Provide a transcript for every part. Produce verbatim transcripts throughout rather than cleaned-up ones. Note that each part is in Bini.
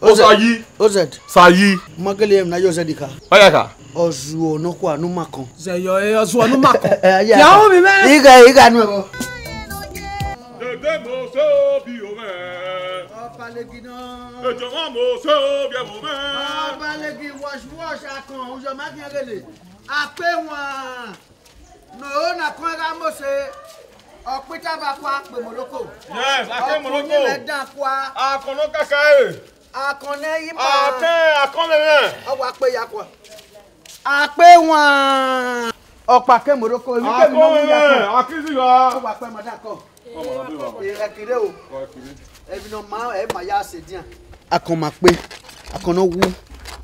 Osayi. Ozẹd. Sayi. Ma gele na ye Ozẹd kha. Ọ ya kha. Ọzuọ nọkhua ne u ma kọn. Zẹyọ, e, ọzuọ ne u ma kọn. Eh, ya. Ya hu mi mẹ. Igha, igha nu ẹvbo. Dede mo se obi o mẹ. Ọbalegi nọ. Ejọba mo se obi ẹvbo mẹ. Ọbalegi wash wash akọn, ujọ ma fian gele. Akpe wan. No, na kọn gha Mose, ọ kpita ba kua kpe Morocco. Yes, akpe Morocco. Ọkọ ni mẹ dan kua. Akọn nọ kaka e. Akọn ne yi ma. Akọn, akọn mẹ mẹ. Ọ wa kpe ya kua. Akpe wan. Ọkpa ke Morocco, emwi kemwi ne ọ wu ya kua. Akizigha. Ọ wa kpe ma dan kọ. Ẹ kere o. Emwi ne ọ ma, ẹ ma ya sẹ edian. Akọn ma kpe, akọn ne ọ wu,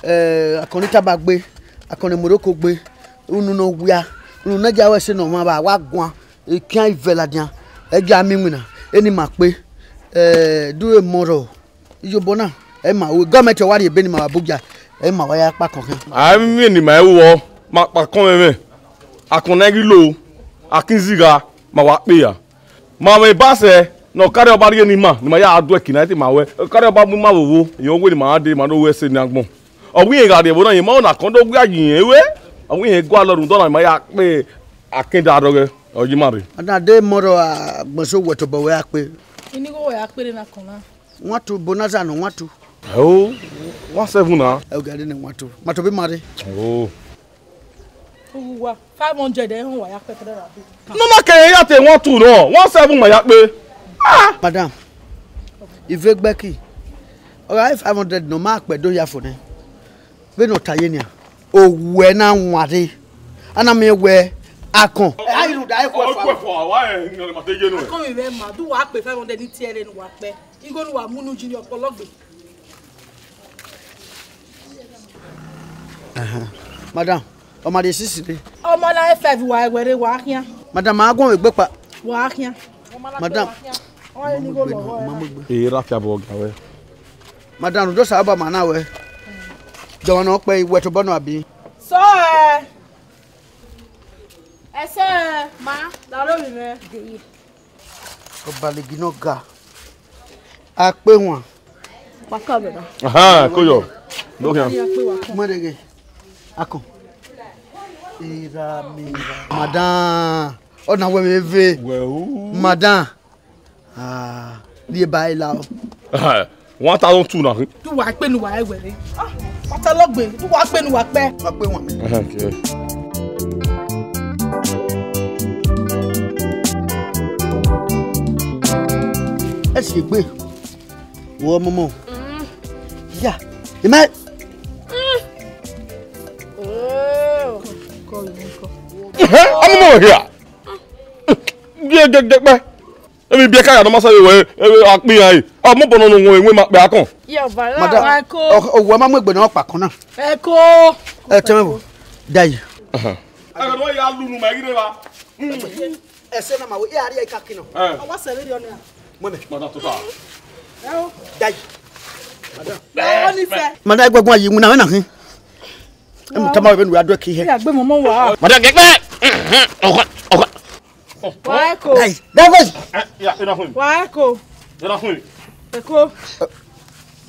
eh, akọn ni taba gbe, akọn ne Morocco gbe, unu ne ọ wia, unu ne gia wẹ ẹse ne ọmwa vba wa guan, ekian ivẹ ladian, ẹ gia miẹn iwinna, eni ma kpe, eh, dure mọrọ, iyobọ na, ẹ ma ru, gọọmẹnti ọ wa rhie ebe ne ima vbe Abuja, ẹ ma wa ya kpa akọn khian. A miẹn ne ima ru ọ, ma kpa akọn mwẹ mwẹ, akọn ne a ghi lo, akizigha, ma wa kpe ya. Ma mwẹ eba sẹ ne ọkarre ọba rhie ne ima, ne ima ya do ẹki na, te ima wẹ, ọkarre ọba mu ima vbe ovo, irẹn wẹ ne ima gha dee, ma do ru ẹse ne agbọn. Ọ wẹ irẹn gha rrie ẹvbo na, irẹn ma na kọn do wia yi irẹn wẹ, ọ wẹ irẹn gualọ rhunmwuda ọna, ima ya kpe akẹn da rrọghẹ, ọ yi ima rre. A na de mọrọ agbọn eso wẹ tobọ wẹ a kpe. Ini igho wẹ a kpe rre na kọn na. Wan tu bonanza nọ, wan tu. Ẹo, one seven na. Ẹ, ọ gari ne wan tu. Ma tobọ ima rre. Oh. Uwa, five hundred ẹ họn wa ya kpẹkẹrẹ ra be. Ne ọ ma kere ya te one two nọ, one seven ma ya kpe. Ah! Madam, ive gbẹki. Ọ gha re five hundred ne ọ ma kpẹ do ya fo nẹ. Vbene ọ ta ye nian, owẹ na wan rre. A na miẹn wẹ akọn. Ẹ, a yi rhunmwuda ẹkhuẹ fua. Ẹkhuẹ fua, wa ẹ, ne ma te ye nẹ. Akọn mwẹ ma, do wa kpe five hundred ni tie ẹre ne uwa kpẹ. Igho ne uwa mu ne Junior kpọlọ gbe. Ẹhẹn. Madam, ọ ma rhie sisi rre. Ọ ma na five wa ẹwẹ rre, wa khian. Madam, ma guọnmwẹ egbe kpa. Wa khian. Madam. Ọ ma mu egbe nọ, ọ ma mu egbe. Ee, ra fia bọ ga wẹ. Madam, rhunmwuda Osanobua ma na wẹ. Dọmwa ne ọ kpẹ, wẹ tobọ nọ abi? Sọ ẹ. Ẹsẹ ẹ, ma, la aro vbe mwẹ. Ọbalegi ne ọ ga. Akpe wan. Wa ka brother. Aha, ko yo. Do khian. Mẹrẹghe. Akọn. Ira mi ra. Madam. Ọ na wẹ vbe ve. Wẹ u. Madam. Ah, rhie ba ila o. Aha, one thousand two na. Du wa kpe ne uwa ẹwẹ rre. Ah, pata lọgbe, du wa kpe ne uwa kpẹ. Wa kpe wan. Aha, okay. Ẹ si egbe. Wo momo. Mm. Ya. Ima. Mm. Oh. Ko, ko, ko. Ehe, ọmọ mo hia. Gẹgẹgẹgbe. Emwi biẹ ka ya nọ ma sẹ vbe wẹ, akpi iran re. Ọ mu obọ nọ ne owẹn ma kpẹ akọn. Madam, wa ko. Ọ, ọ, wa ma mu egbe ne ọ kpa akọn na. Ẹ ko. Ẹ tẹ mwẹ vbo. Da yi. Aha. Ẹ ka do ya lu nu ma ghi re ba. Ẹsẹ na ma wẹ, ya ria ika kinọ. Eh. Ọ wa sẹ vberriọ nia. Mu ẹmwẹ. Madam, tota. Ẹ o. Da yi. Madam. Ọ ni sẹ. Madam, ẹgbẹgbọn yi iwinna mwẹ na khin. Ẹ mu tama vbe nu ya do ẹki hẹ. Ya gbe mọmọ wa. Madam, gẹgbe. Ọkọ, ọkọ. Wa ẹ ko. Hey, that way. Eh, yeah, enough him. Wa ẹ ko. Enough him. Ẹ ko.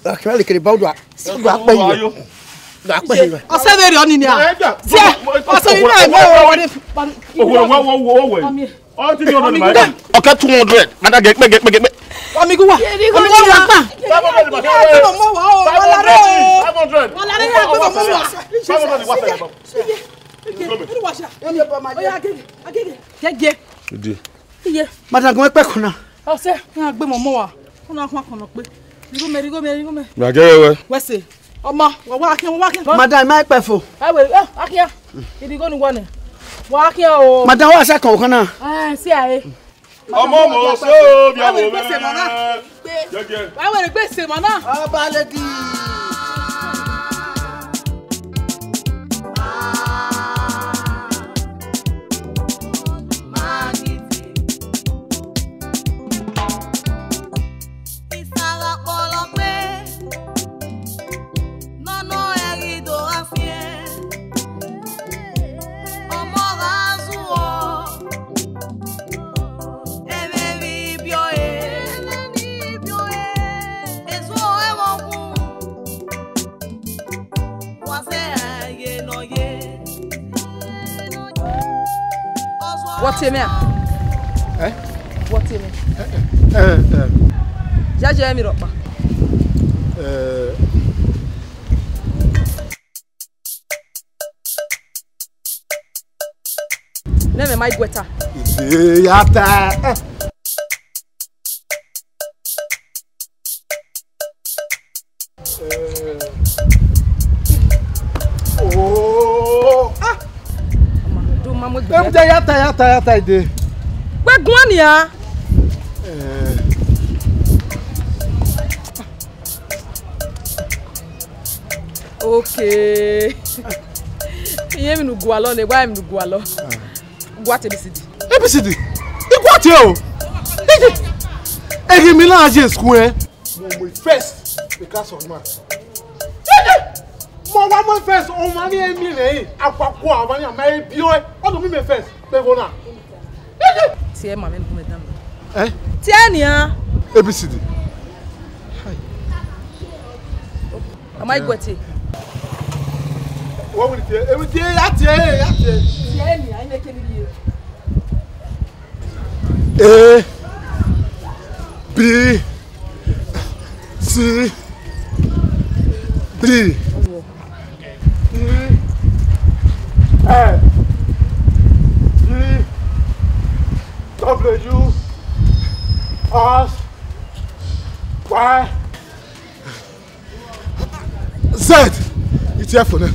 Akira le kere ba odua. Odua pẹ yi. Odua pẹ yi. Ọsẹ vbe rẹ ọni nia. Zẹ. Ọsẹ vbe rẹ ọni nia. Owó, owó, owó, owó. Ọ ti ní ọdún ní ma. Ọkẹ two hundred. Madam, gẹgbe, gẹgbe, gẹgbe. Wa mi gu wa. Wa mi gu wa pa. Five hundred ma. Five hundred. Five hundred. Five hundred. Gẹgẹ. Gẹgẹ. Iye. Madam, gun ẹkpẹ kan na. Ọsẹ, na gbe mọmọ wa. Ọna khuan kọnọ kpe. Righo mẹ, righo mẹ, righo mẹ. Mẹ a gẹrẹ wẹ. Wẹ se. Ọmọ, wẹ wa khian, wẹ wa khian. Madam, ma ẹkpẹ fo. Ẹ wẹ, ẹ, wa khian. Idigho ni wọ nẹ. Wa khian o. Madam, wa sa kan kan na. Ẹ, si a e. Ọmọ mo so bi awo mẹ. Gẹgẹ. Wa wẹ gbe se mọ na. Ọba lady. Isagha kpọlọ kpe, nọ nọ ẹre ghi do gha fiẹn. Ọmọ gha zuọ, ẹmwẹ vbe ibiọe, ezuọ ẹmwẹ ọkun. Wọ tie mẹ a? Eh? Wọ tie mẹ. Eh, eh, eh. Jaje mi rhọkpa. Eh. Ne mẹ ma i guẹ ta. Ide ya ta. Eh. Eh. Oh. Ah. Ọma, do ma mu egbe. Em, ya ta, ya ta, ya ta ide. Wẹ guan nia. Eh. Okay. Iye mi nu gualọ ne, wa mi nu gualọ. Ah. Gua te A B C D. A B C D? I gua tie o. Ege, ege mi na je school, eh? Mo mo first, the class of man. Ege! Mo wa mo first, o ma ni emi re, akwa kwa, o ma ni ama e bi o, o do mi me first, me go na. Ege! Tie ma me bu me dan. Eh? Tie nia. A B C D. Ama iguẹ tie. Wọ́n wí tiẹ̀, ewì tiẹ̀, yá tiẹ̀, yá tiẹ̀. Tiẹ̀ ni, àyìn lè kéde yìí. A, B, C, D, E, F, G, W, X, Y, Z. It's here for now.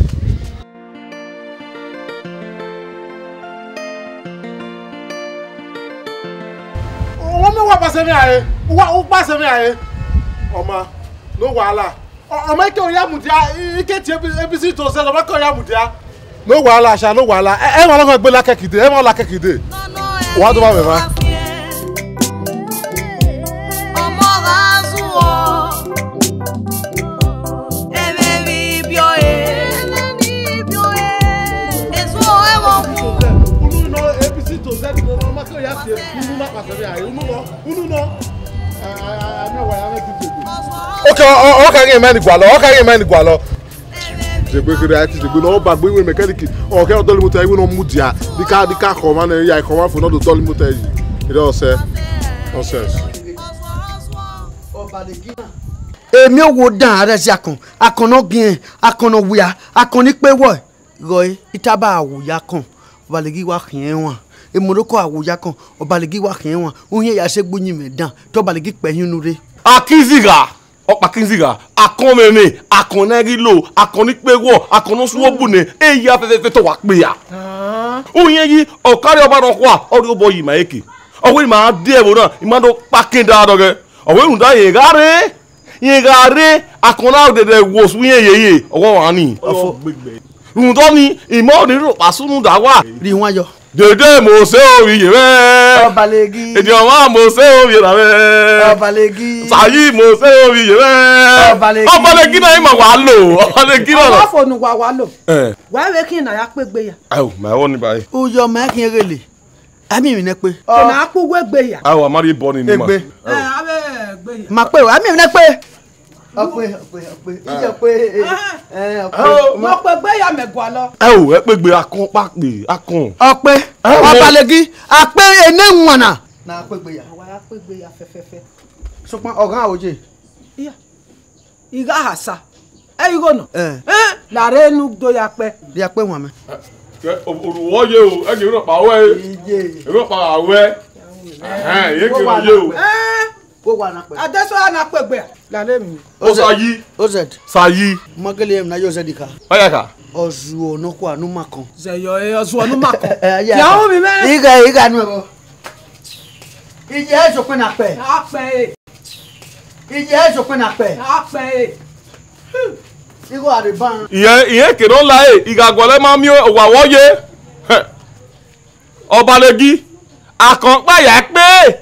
Wọ́n mú wá pàṣẹ mi àyè. Wá, ó pàṣẹ mi àyè. Ọmọ, no wahala. Ọ-, ọmọ ike oya mudia, ike ti A B C to Z, ọmọ ike oya mudia. No wahala, sha, no wahala. Ẹ, ẹ wọn lọkọ gbe lakẹ kide, ẹ wọn lakẹ kide. Wa do ba mẹ ma. Ọmọ gha zuọ, emwi biọ e. Ezuọ ẹmwẹ ọkhu. Unu nọ A B C to Z, ọmọ ike oya tie, unu na pàṣẹ mi àyè, unu nọ, unu nọ. Okay, ọ, ọ, ọ ka ghe mẹ ni gualọ, ọ ka ghe mẹ ni gualọ. Zegbe kere a ti zegbe nọ, ọ ba gbe iwe mechanic, ọ kẹ ọ dọlọ imoto iwe nọ mudia, dika, dika khọ ọmwa nẹ, ya khọ ọmwa fo nọ do dọlọ imoto yi. Ire ọsẹ, nonsense. Emi owo dan a rẹ zẹ akọn, akọn ne ọ giẹn, akọn ne ọ wia, akọn ni kpe wọe. Ghọe, I taba a wo ya kọn, Ọbalegi wa khian ẹmwẹ. Emoroko a wo ya kọn, Ọbalegi wa khian ẹmwẹ. Uhiẹn ya sẹ egbe uyinmwẹ dan, te Ọbalegi kpẹ hin unu rre. Akinzigha, ọkpa Akinzigha, akọn mwẹ mwẹ, akọn ne ẹ ghi lo, akọn ni kpe wọ, akọn ne ọ suo bu nẹ, eya fẹfẹfẹ te ọ wa kpe ya. Uhiẹn yi, ọkariẹ ọba nọkhua, ọ rhie obọ yi ima eke. Ọ wẹ ima die ẹvbo na, ima do kpa akin da dọghẹ. Ọ wẹ rhunmwuda rẹn gha rre, rẹn gha rre, akọn na dẹdẹ wo osu irẹn yeye, ọwọmwa ni. Ọfo. Rhunmwuda ọnii, ima ọnii rhọkpa sunu da wa. Rhie iwan yọ. Dede Mose ovbi ye mwẹ. Ọbalegi. Ediọnmwa Mose ovbi ye na mwẹ. Ọbalegi. Sayi Mose ovbi ye mwẹ. Ọbalegi. Ọbalegi na ima wa lo. Ọbalegi na. Ọmọ fo ne uwa wa lo. Eh. Wa vbe khin na ya kpe egbe ya. Ayo, ma ẹvbo ni ba re. Uyọ ma khian ghele. A miẹn emwi ne ẹ kpe. Ọna a kpe uwu egbe ya. Ayo, a ma rhie bọ ni ni ma. Egbe. Eh, avbe egbe ya. Ma kpe, a miẹn emwi ne ẹ kpe. Ọ kpe, ọ kpe, ọ kpe. Ije ọ kpe, eh, eh, ọ kpe. Ayo. Mọ kpe egbe ya mẹ gualọ. Ayo, ẹ kpe egbe akọn kpa kpe, akọn. Ọ kpe. Ayo. Ọbalegi, a kpe ene wana. Na kpe egbe ya. Awa ya kpe egbe ya fẹfẹfẹ. Sokpan ọghan oje. Iya. I gha ha sa. Ẹ igho nọ. Eh. Eh, la rre enu do ya kpẹ. Ya kpẹ wan mẹ. Kẹ, o, o, wọ ye o, ẹ ghi rhọkpa wẹ. Iye. Rhọkpa wẹ. Ẹhẹn, ye ke ye o. Eh. Wo wa na kpẹ. Adesọla na kpe egbe a. La rre mi. O Sayi. O Z. Sayi. Ma gele na yo Z ka. Ọ ya ka. Ọzuọ nọkhua ne u ma kọn. Zẹ yọ, eh, ọzuọ ne u ma kọn. Eh, ya. Ya hu mi mẹ. Ighe, ighe anu ẹvbo. Iye eso kpe na kpẹ. Na kpẹ e. Iye eso kpe na kpẹ. Na kpẹ e. Igho a rre ban. Iye, iye kere ọ la e, I gha gualọ ma miẹn owa wọ ye. Hẹ. Ọbalegi, akọnkpa ya kpe,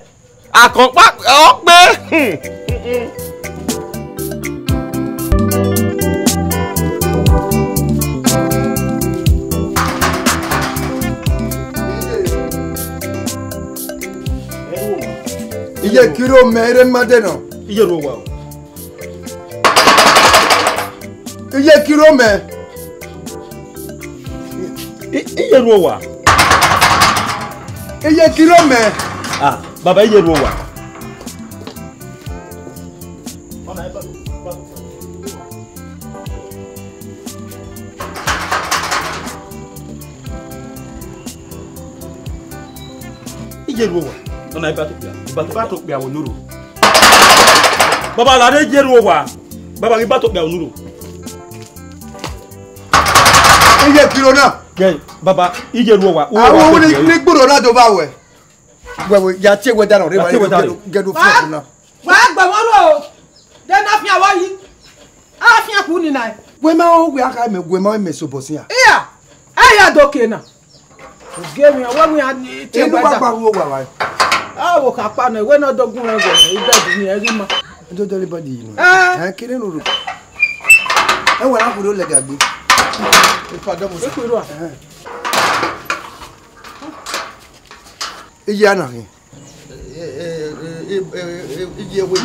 akọnkpa ọ kpe. Iye kiro mẹ rre ma de nọ. Iye ru owa o. Iye kiro mẹ. I, iye ru owa. Iye kilo mẹ. Ah, baba, iye ru owa. Iye ru owa. Ọna iba to kpia. Iba to kpia wo nuro. Baba, la de iye ru owa. Baba, iba to kpia wo nuro. Iye kilo na. Gẹ, baba, iye ru owa. Awo wo ni gboro na do ba wẹ. Wẹ, wẹ, ya tie wẹ da nọ, rẹ wa tie wẹ da rẹ. Gẹ do fẹ na. Wa gbẹ wọn ro. De na fian wa yi. A fian ku ni na. Wẹ ma o wẹ a ka mẹ, wẹ ma mẹ so bọ sia. Iya. A ya do ke na. Ogie mi, wẹ mi a ni tie wẹ da. Enu wa gba ru owa wa. A wo ka kpa na, wẹ na do gun wẹ wẹ, i bed ni ẹ ghi ma. Do do le body ni. Eh. Eh, kire no ro. Ẹ wẹ na ku do lẹga gbe. Ipa do mo. Ipa ro. Eh. Iye ana hin.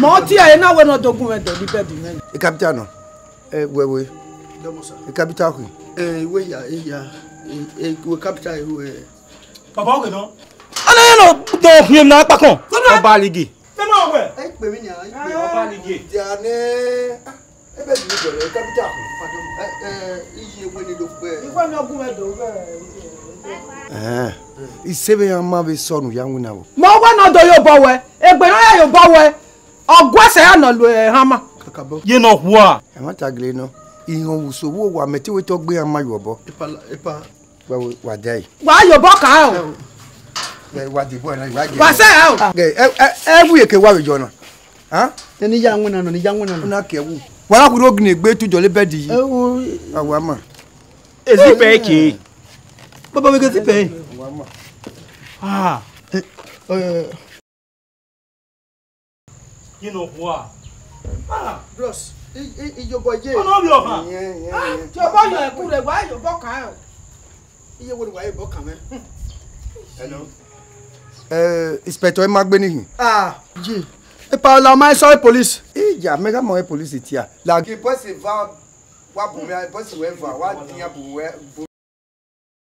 Mọ tie ẹre na wẹ ne ọ do gun mwẹ dọ ni bed mwẹ. Ikapita nọ. Ẹ wẹ wẹ. Dọmọ sa. Ikapita khin. Ẹ, iwe ya, iya. Ẹ, ẹ, iwe capital iwe. Baba, oge nọ. Ana ya nọ do hin na kpakọn. Ọba ligi. Ẹ ma wẹ. Ẹ pè mí ni a. Ọba ligi. Dia nẹ. Ebe di ni bẹrẹ capital. Ẹ, ẹ, iye wẹ ni do pẹ. Iwe mi ọgumwẹdọ vbe. Ẹ, isevbe iran ma vbe sọnnu ya winna vbo. Mọ wẹ ne ọ do ye obọ wẹ, egbe ne ọ ya ye obọ wẹ, ọ guẹ sẹ ya nọ lu ehama. Kakabọ. Ye nọ hua. Ẹ ma ta gele nọ. Ihọn vbe uso vbe owa mẹ te wẹ te ọ gbe iran ma ye obọ. Epa, epa. Wa, wa, wa dia yi. Wa ye obọ kan o. Ẹ, wa de bọ na, wa ge. Wa sẹ o. Ẹ, ẹ, ẹ, ẹ wi eke wa vbe jọ na. Ha? Ẹni ya winna nọ, ni ya winna nọ. Una kẹ wu. Wa na khulo gine egbe tu jọ le bed yi. Ẹ wo. Awa ma. Ezi pẹ ke. Baba, we get pẹ. Awa ma. Ah. Ẹ, ẹ. Ye nọ hua. Ah, bros, i, i, iyobọ ye. Ọna ovbi ọkhan. Iyẹn, iyẹn, iyẹn. Ti ọba yọ ẹku rẹ, wa ye obọ kan o. Iye wo ni wa ye obọ kan mwẹ? Hello. Eh, Inspector, ẹ ma gbe nihin. Ah, ye. Epa, la ma sorry police. Iya, mẹ gha mọ police tia. La. Ke boys va, wa bu mẹ, boys wẹ va, wa dia bu wẹ.